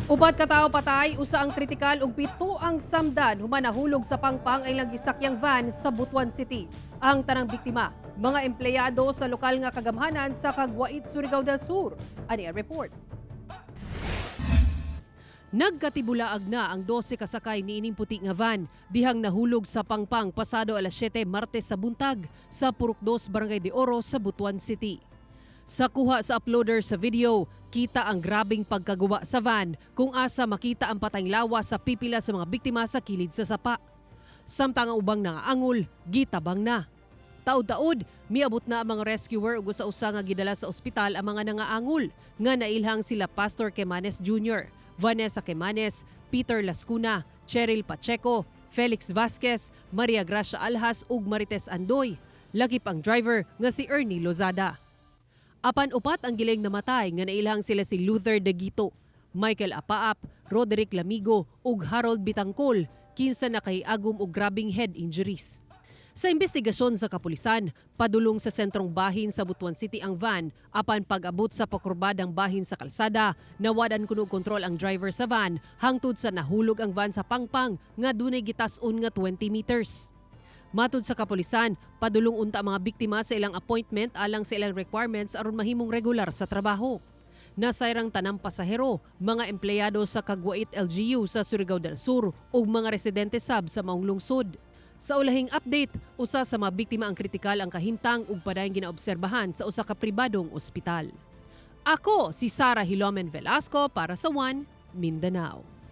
Upat ka tawo patay, usa ang kritikal ug pito ang samdan human nahulog sa pangpang ang ilang gisakyang van sa Butuan City. Ang tanang biktima, mga empleyado sa lokal nga kagamhanan sa Cagwait, Surigao del Sur. Ani ang report. Nagkatibulaag na ang 12 kasakay niining puti nga van dihang nahulog sa pangpang pasado alas 7 Martes sa buntag sa Purok 2, Barangay de Oro sa Butuan City. Sa kuha sa uploader sa video, kita ang grabing pagkaguba sa van kung asa makita ang patayng lawas sa pipila sa mga biktima sa kilid sa sapa. Samtang ang ubang nangaangol, gitabang na. Taud-taud, miabot na ang mga rescuer ug usa-usa nga gidala sa ospital ang mga nangaangol nga nailhang sila Pastor Quemanes Jr., Vanessa Quemanes, Peter Lascuna, Cheryl Pacheco, Felix Vasquez, Maria Gracia Aljas ug Marites Andoy. Lakip ang driver nga si Ernie Lozada. Apan upat ang giling namatay nga nailhang sila si Luther Dagito, Michael Apaap, Roderick Lamigo ug Harold Bitangkol, kinsa nakahiagom og grabing head injuries. Sa investigasyon sa kapulisan, padulong sa sentrong bahin sa Butuan City ang van apan pag-abot sa pakurbadang bahin sa kalsada, nawad-an kuno og kontrol ang driver sa van hangtod sa nahulog ang van sa pangpang nga dunay gitas-on nga 20 meters. Matud sa kapulisan, padulong unta ang mga biktima sa ilang appointment alang sa ilang requirements aron mahimong regular sa trabaho. Nasayrang tanang pasahero, mga empleyado sa Cagwait LGU sa Surigao del Sur ug mga residente sab sa maong lungsod. Sa ulahing update, usa sa mga biktima ang kritikal ang kahimtang ug padayon ginaobserbahan sa usa ka pribadong ospital. Ako si Sara Hilomen Velasco para sa One Mindanao.